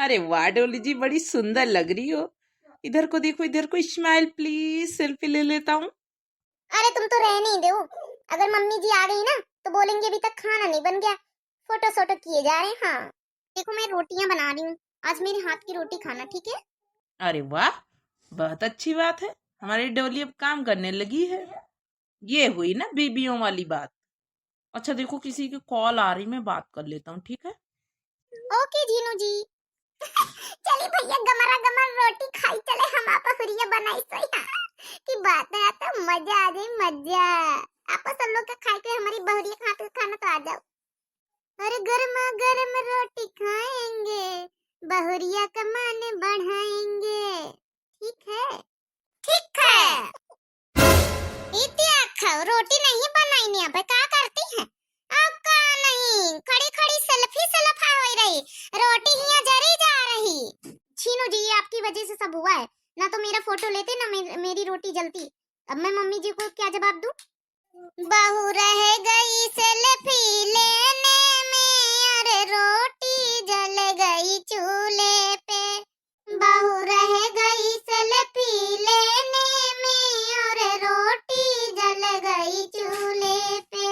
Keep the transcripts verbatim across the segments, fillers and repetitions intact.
अरे वाह डोली जी, बड़ी सुंदर लग रही हो। इधर को देखो, इधर को, smile please, selfie ले लेता हूँ। अरे तुम तो रहने ही दो, अगर मम्मी जी आ गई ना तो बोलेंगे अभी तक खाना नहीं बन गया, फोटो सोटो किए जा रहे हैं। हाँ देखो मैं रोटियां बना रही हूँ, आज मेरे हाथ की रोटी खाना, ठीक है? अरे वाह, बहुत अच्छी बात है, हमारी डोली अब काम करने लगी है। ये हुई ना बीबियों वाली बात। अच्छा देखो, किसी की कॉल आ रही, मैं बात कर लेता हूँ, ठीक है? ओके जीनू जी। चली भैया, गमरा गमर रोटी खाई चले, हम आप बहुरिया बनाई सोई। की बात है, तो मजा आ जाए, मजा। आप सब लोग के खाए के हमारी बहुरिया के हाथ का खाना तो आ जाओ। अरे गर्मा गर्म रोटी खाएंगे, बहुरिया का मान बढ़ाएंगे। ठीक है, ठीक है। इतिया खाओ, रोटी नहीं बनाई नहीं, अब का करती है? अब का नहीं, खड़ी खड़ी सेल्फी सेल्फा होई रही, रोटी हिया जरी जा रही। छीनू जी, ये आपकी वजह से सब हुआ है, ना तो मेरा फोटो लेते, ना मे-, मेरी रोटी जलती। अब मैं मम्मी जी को क्या जवाब दूं? बहू रह गई सेल्फी लेने में, अरे रोटी जल गई चूल्हे पे। बहू रह गई सेल्फी लेने में और रोटी जल गई चूल्हे पे।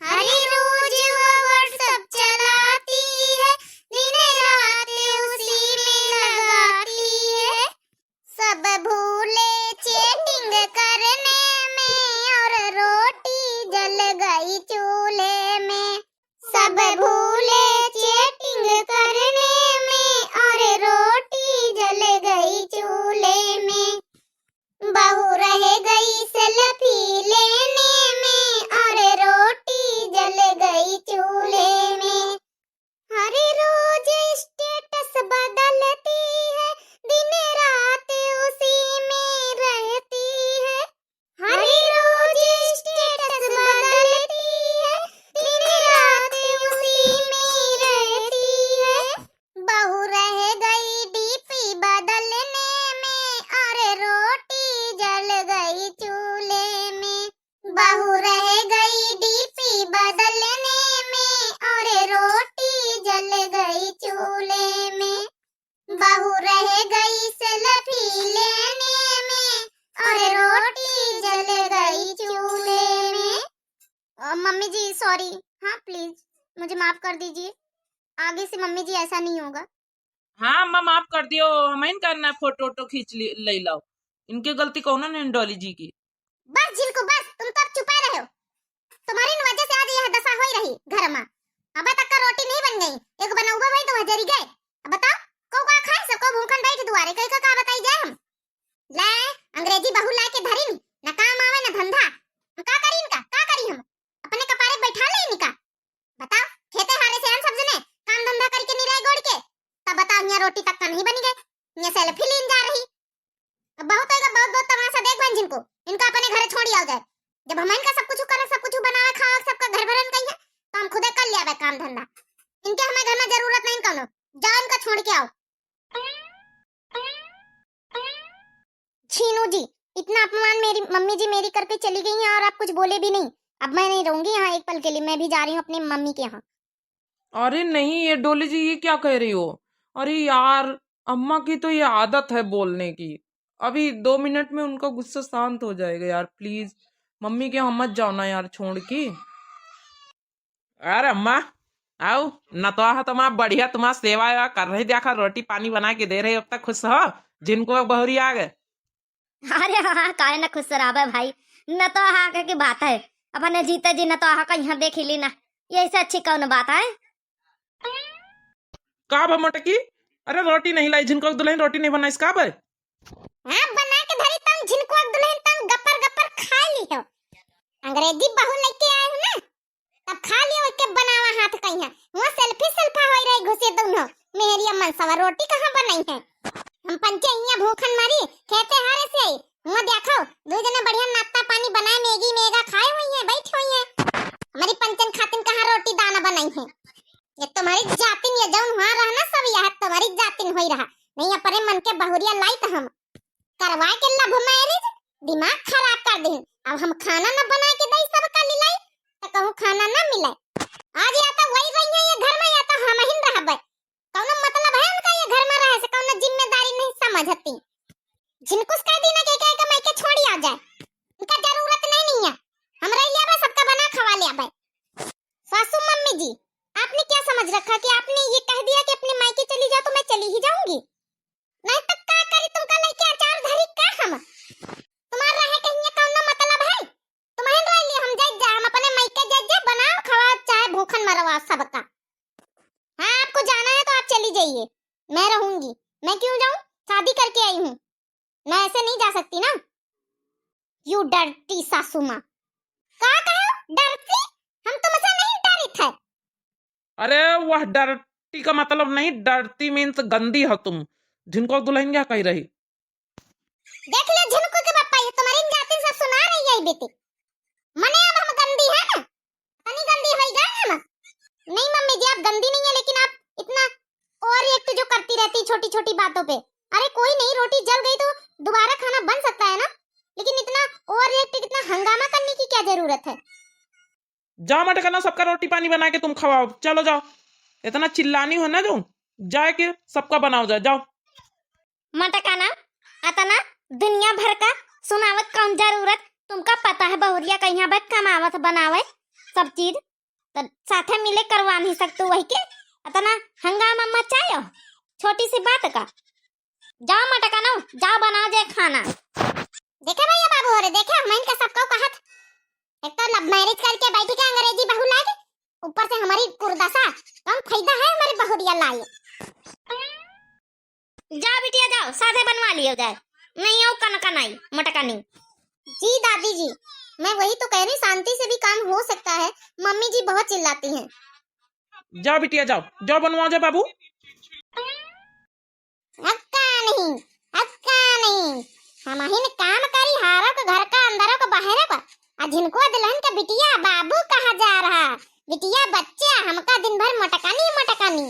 हर रोज वो WhatsApp चलाती है, दिन रात उसी में लगाती है। सब भूले चैटिंग करने में और रोटी जल गई चूल्हे में। सब भूले चैटिंग करने में और रोटी जल गई चूल्हे में। बहू रह गई सेल्फी लेने में और रोटी जल गई चूल्हे में। हर रोज स्टेटस बदलती है, दिन रात उसी में रहती है। हर रोज स्टेटस बदलती है, दिन रात उसी में रहती है। बहू रह गई डीपी बदलने में और रोटी जल गई चूल्हे में। बहू रह गई डीपी बदलने में और रोटी जल गई चूल्हे में। बहू रह गई सेल्फी लेने में और रोटी जल गई चूल्हे में। अ, मम्मी जी, सॉरी। हाँ, प्लीज, मुझे माफ कर दीजिए, आगे से मम्मी जी ऐसा नहीं होगा। हाँ अम्मा, माफ कर दियो, हम इन करना फोटो वोटो खींच ली, ले लाओ, इनके गलती कौनो नहीं डोली जी की। बस झिनकू बस, तुम तो अब चुपे रहो। तुम्हारी न वजह से आज यह दशा होई रही घर में। अब तक का रोटी नहीं बन गई, एक बनौबा भाई तो हजरी गए। अब बताओ, को का खाए, सबको भूखन बैठ दुआरे, कई का, का बताई जाए हम? ले, अंग्रेजी बहू लाए के धरी नी, न काम आवे न धंधा। हम का करी इनका, का करी हम? अपने कपारे बैठा ले इनका। बताओ, खेते हारे से हम सब जने काम धंधा करके नहीं रहे गोड़ के, तब बताओ, यहाँ रोटी तक का नहीं बनी गए, यहाँ सेल्फी लीन जा रही। अब बहुत होएगा, बहुत, बहुत तमाशा देख बहन जिनको, इनका अपने घरे छोड़ी आओ जाए। जब हम इनका सब कुछ करे, सब कुछ बनावे, खावे, सबका घर भरन कही है, तो हम खुदे कर लिया काम धंधा। इनके हमें घर में जरूरत नहीं कौनो, जाओ इनका छोड़ के आओ। छीनू जी, इतना अपमान मेरी मम्मी जी मेरी करके चली गई हैं और आप कुछ बोले भी नहीं। अब मैं नहीं रहूंगी यहाँ एक पल के लिए, मैं भी जा रही हूँ अपनी मम्मी के यहाँ। अरे नहीं, ये डोली जी, ये क्या कह रही हो? अरे यार, अम्मा की तो ये आदत है बोलने की। अभी दो मिनट में उनका गुस्सा शांत हो जाएगा यार, प्लीज। मम्मी के यहाँ मत जाओ ना यार, छोड़ के। अरे अम्मा, आओ, नतोहा तुम्हार बढ़िया, तुम्हार सेवा वेवा कर रही, देखा रोटी पानी बना के दे रही, अब तक खुश हो, जिनको बहुरी आ गए। अरे हाँ, हाँ, काहे ना खुश रहबे भाई, नतोहा के की बात है, अपने जीते जी नतोहा का यहाँ देख ही ली ना, यही से अच्छी कौन बात है? का बा मोटकी? अरे रोटी नहीं लाई, झिनको दुल्हन रोटी नहीं बनाइस का बा? हाँ, बना के धरी तम, झिनको दुल्हन तम गपर गपर खा ली हो। अंग्रेजी बहू लेके आए हो ना, तब खा लियो, एके बनावा हाथ कइहाँ। हुआँ सेल्फी सेल्फा होई रही घुसे दोनों। मेहरिया मनसवा रोटी कहाँ बनई है? हम पंचे हियाँ भूखन मरी, खेते हारे से आई। हुआँ देखो, दू जने बढ़िया नाश्ता पानी बनाए, मैगी मेगा खाए हुई हैं, बैठे हुई हैं। हमारी पंचन खातिन कहाँ रोटी दाना बनई है? ये तुम्हारी जातिन, ये जौन हुआँ रहा ना सब, यह तुम्हारी जातिन होई रहा। नहीं अपने मन के बहुरिया लाई तो हम करवाए के love marriage, दिमाग खराब कर दिन। अब हम खाना न बना के दई सबका लिलाई, तो कहूँ खाना न मिले। आज या तो वही रही है ये घर में, या तो हम ही रहबे। कौनो मतलब है उनका ये घर समझती। झिनकुस कह दी ना कि एका एका मायके छोड़ी आ जाए, इनका जरूरत नहीं, नहीं है। हमरा ही लिया बस, सबका बना खवा लिया भाई। सासू मम्मी जी, आपने क्या समझ रखा कि आपने ये कह दिया कि अपने मायके चली जाओ तो मैं चली ही जाऊंगी? नहीं तो का करी, तुमका लेके अचार धरी का हम? तुम्हार रहे कहीं कौनो मतलब है? तुम्हें रह लिए हम जाए जा, हम अपने मायके जाए जा, बनाओ खवाओ चाहे भूखन मरवाओ सबका। हाँ, आपको जाना है तो आप चली जाइए, मैं रहूंगी। मैं क्यों जाऊं? शादी करके आई हूँ, मैं ऐसे नहीं जा सकती ना। You dirty सासू माँ। का कहो? डरती? हम तुमसे नहीं डरी थे। अरे वह डरती का मतलब नहीं, डरती मीन्स गंदी हो तुम। झिनको दुल्हन क्या कही रही? देख ले झिनको के पप्पा, ये तुम्हारी जाति सब सुना रही है बेटी। मने अब हम गंदी है ना? तनी गंदी होई गए हम। नहीं मम्मी जी, आप गंदी नहीं है, लेकिन आप इतना ओवर रिएक्ट जो करती रहती छोटी छोटी बातों पे। अरे कोई नहीं, रोटी जल गई तो दोबारा खाना बन सकता है ना, लेकिन इतना ओवर रिएक्ट, इतना हंगामा करने की क्या जरूरत है? जाओ मटकाना, सबका रोटी पानी बना के तुम खवाओ। चलो जाओ, इतना चिल्लानी हो ना जो, जाए के सबका बनाओ जाए, जाओ। मटकाना, अतना दुनिया भर का सुनावत कौन जरूरत? तुमका पता है बहुरिया कहिया बे कमावत बनावे सब चीज, तो साथे मिले करवा नहीं सकतू वही के, अतना हंगामा मचायो छोटी सी बात का। जाओ मटकाना, जाओ बनाओ जे खाना। देखे भैया बाबू हो रे, देखे हम इनका सबको कहत, एक तो लव मैरिज करके बैठी के अंग्रेजी बहू लागे, ऊपर से हमारी कुर्दशा, कौन फायदा है हमारे बहुरिया लाए। जाओ बिटिया जाओ, साधे बनवा लियो जाए, नहीं हो कनकनाई मटकानी। जी दादी जी, मैं वही तो कह रही, शांति से भी काम हो सकता है, मम्मी जी बहुत चिल्लाती हैं। जाओ बिटिया जाओ, जाओ बनवाओ जाए बाबू। अब का नहीं, अब का नहीं, हम ही ने काम करी, हारो के घर का, अंदरों के, बाहरों का। आ झिनको दुल्हन के बिटिया बाबू कहा जा रहा, बिटिया बच्चा, हमका दिन भर मटकानी मटकानी।